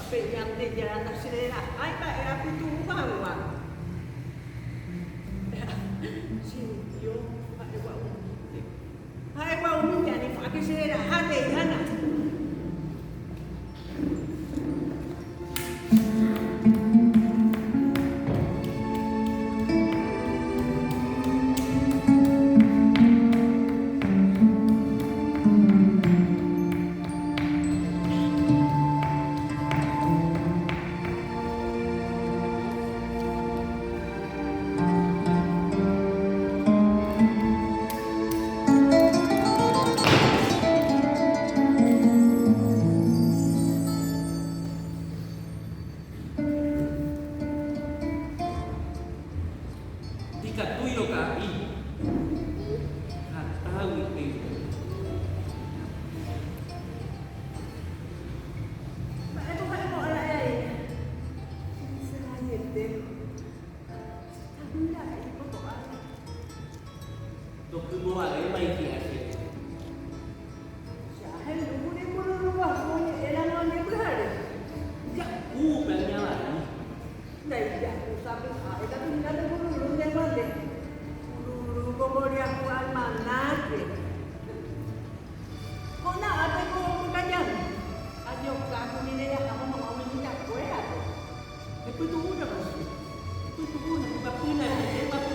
Pe Ñandejára ndachererahái mba'e apytu'u hag̃ua. Che Dios, ha'e gua'umínte. Ha'e gua'umínte anemo'ãke chereraha jeyhána. Ndikatúi oka'i hatãgui péicha. Mba'épa ha'emo'ã ra'e aína? Che añete. Tavy ra'e ipoko'ápe. Ndokymo'ãvéima ihi'a chéve. Che ahendu kuri mboruru guasu oñe'ẽramo ande pyhare. Japu upe aña vai. Ndaija'u sapy'ápe katu hína pe kururu nde guante. Kururu ko mboriahu almanáke. Kóina ápe ko mykajami. Ajoka kuri rejahávo hag̃ua umi mitãkuérape. Epytu'úna Rosy. Epytu'úna, epapýna, epapýna.